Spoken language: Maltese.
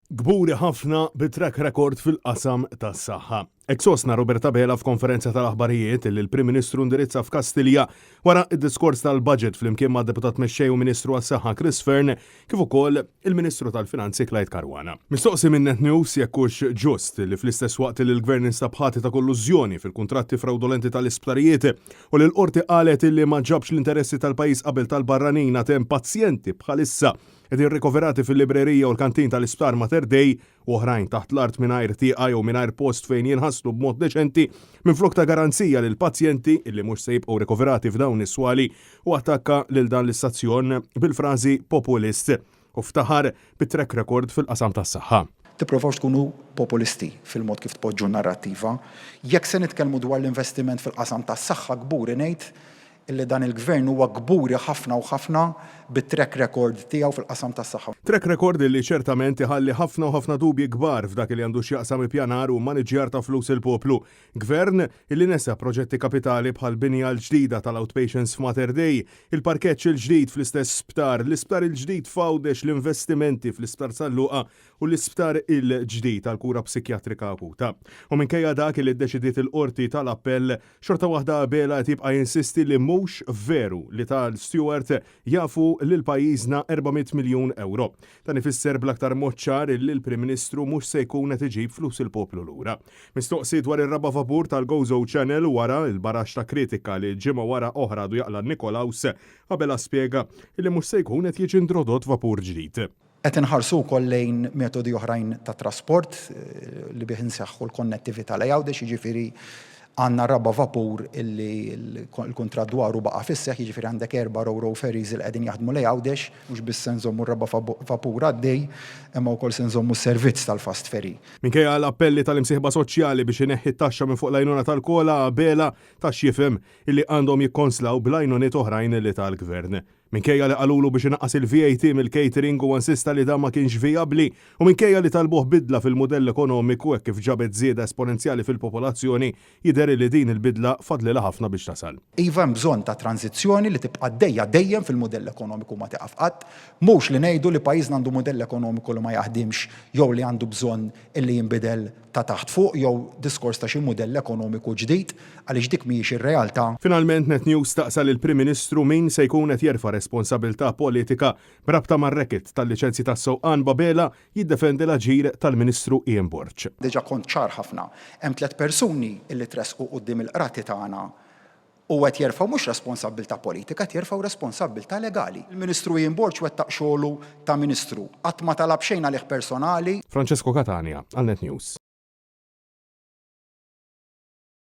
Kburi ħafna bit-track record fil-qasam tas-saħħa. Hekk sostna Robert Abela f'konferenza tal-aħbarijiet li l-Prim Ministru indirizza f'Kastilja wara d-diskors tal-budget flimkien mad-Deputat Mexxej u Ministru għas-Saħħa Chris Fearne kif ukoll il-Ministru tal-Finanzi Clyde Caruana. Mistoqsi minn Net News jekk hux ġust li fl-istess waqt li l-Gvern instab ħati ta' kollużjoni fil-kuntratti frawdolenti tal-isptarijiet u li l-Qorti qalet li ma ġabx l-interessi tal-pajjiż qabel tal-barranin għad hemm pazjenti bħalissa Qegħdin rikoverati fil-librerija u l-kantin tal-Isptar Mater Dei u oħrajn taħt l-art mingħajr tieqa jew mingħajr post fejn jinħaslu b'mod deċenti, minflok ta garanzija lill-pazjenti illi mhux se jibqgħu rikoverati f'dawn is-swali u attakka lil dan l-istazzjon bil-frażi populist u ftaħar bit-track record fil-qasam tas-saħħa. Tipprovawx tkunu populisti fil-mod kif tpoġġu n-narrattiva. Jekk se nitkellmu dwar l-investiment fil-qasam tas-saħħa kburi ngħid Illi dan il-Gvern huwa kburi ħafna u ħafna bit-track record tiegħu fil-qasam tas-saħħa. Track record illi ċertament iħalli ħafna u ħafna dubji kbar f'dak li għandu x'jaqsam ippjanar u mmaniġġjar ta' flus il-poplu. Gvern illi nesa proġetti kapitali bħall-binja l-ġdida tal-outpatients f'Mater Dei, il-parkeġġ il-ġdid fl-istess sptar, l-isptar il-ġdid f'Għawdex, l-investimenti fl-Isptar San Luqa u l-isptar il-ġdid għall-kura psikjatrika akuta. U minkejja dak illi ddeċidiet il-Qorti tal-Appell, Xorta waħda Abela qed jibqa' jinsisti li mhux veru li ta l-Steward jafu lil pajjiżna 400 miljun ewro. Dan ifisser bl-aktar mod ċar illi l-Prim Ministru mhux se jkun qed iġib flus il-poplu lura. Mistoqsi dwar ir-raba' vapur tal-Gozo Channel wara l-baraxx ta' kritika li ġimgħa wara oħra għadu jaqla' Nikolaus, Abela spjega illi mhux se jkun qed jiġi introdott vapur ġdid. Qed inħarsu wkoll lejn metodi oħrajn ta' trasport li bih insaħħu l-konnettività lejn Għawdex, jiġifieri għandna raba' vapur illi l-kuntratt dwaru baqa' fis-seħħ, jiġifieri għandek erba' ro-ro ferries li qegħdin jaħdmu lejn Għawdex. Mhux biss se nżommu r-raba' vapur għaddej, imma wkoll se nżommu s-servizz tal-fast ferry. Minkejja l-appelli tal-imsieħba soċjali biex ineħħi t-taxxa minn fuq l-għajnuna tal-COLA, Abela ta x'jifhem illi għandhom jikkonslaw bl-għajnuniet oħrajn li ta l-Gvern. Minkejja li qalulu biex inaqqas il-VAT mill-catering huwa insista li dan ma kienx vijabbli u minkejja li talbuh bidla fil-mudell ekonomiku hekk kif ġabet żieda esponenzjali fil-popolazzjoni, jidher li din il-bidla fadlilha ħafna biex tasal. Iva hemm bżonn ta' tranżizzjoni li tibqa' għaddejja dejjem fil-mudell ekonomiku ma tieqaf qatt. Mhux li ngħidu li pajjiżna għandu mudell ekonomiku li ma jaħdimx jew li għandu bżonn illi jinbidel ta' taħt fuq jew diskors ta' xi mudell ekonomiku ġdid, għaliex dik mhijiex ir-realtà. Finalment Net News staqsa lill-Prim Ministru min se jkun qed jerfa' responsabilità politika b'rabta mar-racket tal-liċenzji tas-sewqan b'Abela jiddefendi l-aġir tal-Ministru Ian Borg. Diġà kont ċar ħafna. Hemm tlett persuni illi tressqu quddiem il-qrati tagħna u qed jerfgħu mhux responsabbiltà politika, qed jerfgħu responsabbiltà legali. Il-Ministru Ian Borg wettaq xogħlu ta' Ministru. Qatt ma talab xejn għalih personali. Francesco Catania għal Net News.